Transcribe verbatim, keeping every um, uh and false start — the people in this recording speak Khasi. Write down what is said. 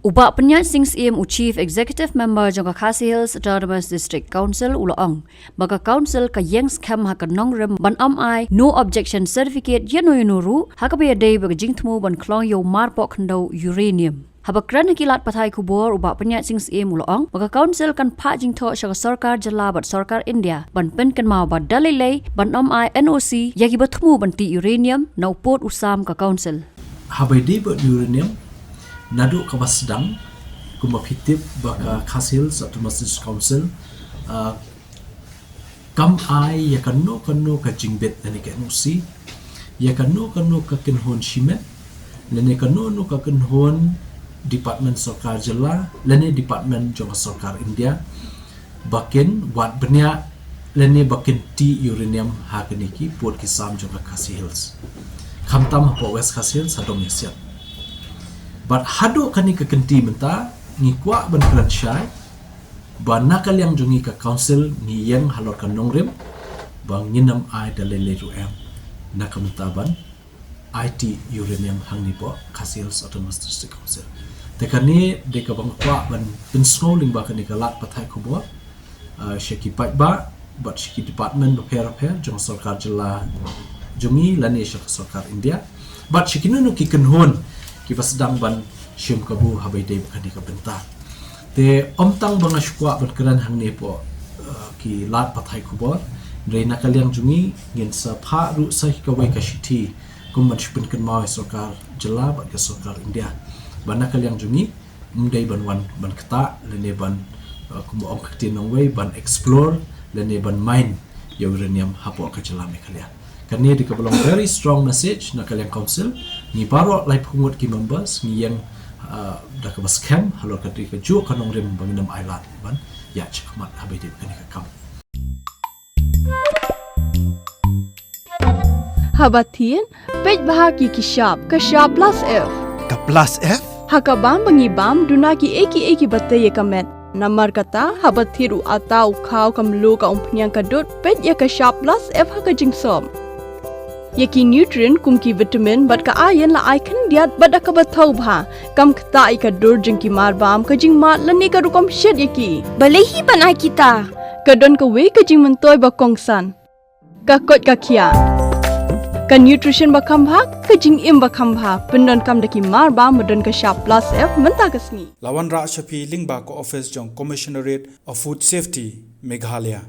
U Bah Pyniaid Sing Syiem, u Chief Executive Member jong ka Khasi Hills Autonomous District Council, u la ong ba ka Council ka ïeng skhem ha ka nongrim ban ym ai no objection certificate ïa no ïa no ruh ha kaba ïadei bad ka jingthmu ban khlong ïa u marpoh khyndew uranium. Haba kren ha ki lad pathai khubor, u Bah Pyniaid Sing Syiem u la ong ba ka Council kan phah jingthoh sha ka Sorkar Jylla bad Sorkar India ban pynkynmaw ba da lei lei ban ym ai N O C ïa kiba thmu ban tih uranium na u pud u sam ka Council. Haba ïadei bad uranium, naduh kaba sdang, kumba phi tip ba ka Khasi Hills Autonomous District Council, ah, kam ai ïa kano kano ka jingbit lane ka N O C ïa kano kano ka kynhun shimet lane kano kano ka kynhun department Sorkar Jylla lane department jong ka Sorkar India ba kin wad bniah lane ba kin tih uranium ha kine ki pud ki sam jong ka Khasi Hills. Khamtam hapoh West Khasi Hills, ha Dong Ïasiat. Bad haduh kane ka kynti mynta, ngi kwah ban kren shai ba na ka liang jong ngi ka Council ngi ïeng halor ka nongrim ba ngin ym ai da lei lei ruh em na ka bynta ban ai tih uranium hangne hapoh Khasi Hills Autonomous District Council. Te kane dei kaba nga kwah ban pynsngew lyngba kane ka lad pathai khubor, ah, sha ki paidbah bad sha ki department bapher bapher jong ka Sorkar Jylla jong ngi lane sha ka Sorkar India bad sha kino kino ki kynhun kiba sdang ban shim kabu haba ïadei bad kane ka bynta. Te ym tang ba nga shu kwah ban kren hangne hapoh, ah, ki lad pathai khubor, hynrei na ka liang jong ngi ngin sa phah ruh sa kawei ka shithi kum ban shu pynkynmaw ïa Sorkar Jylla bad ka Sorkar India ba na ka liang jong ngi ym dei ban wan ban ktah lane ban, uh, kumba ong ka ktien nongwei, ban explore lane ban mine ïa uranium hapoh ka jylla Meghalaya. Kane dei kaba long very strong message na ka liang Council. Ngi baroh laiphew ngut ki members ngi ïeng, uh, da kaba skhem halor kane kajuh ka nongrim ba ngin ym ailad ban ïaid shakhmat haba ïadei bad kane ka kam. Haba thied, peit bha ïa ki shap, ka shap plus F. Ka plus F? Ha ka bam ba ngi bam, duna kiei kiei kiba tei ïa ka met. Namar kata, haba thied u atta, u khaw, ka mluh, ka umphniang, ka dud, peit ïa ka shap plus F ha ka jingsop. Ïa ki nutrient kum ki vitamin bad ka iron la ai khyndiat bad da kaba thaw bha, kam ktah ïa ka dur jong ki marbam, ka jingmad lane ka rukom shet ïa ki. Balei hi ban ai kita? Ka don kawei ka jingmyntoi ba kongsan. Ka koit ka khiah. Ka nutrition ba kham bha, ka jingim ba kham bha, pyndonkam da ki marbam ba don ka shap plus F mynta ka sngi. La wanrah sha phi lyngba ka office jong Commissionerate of Food Safety, Meghalaya.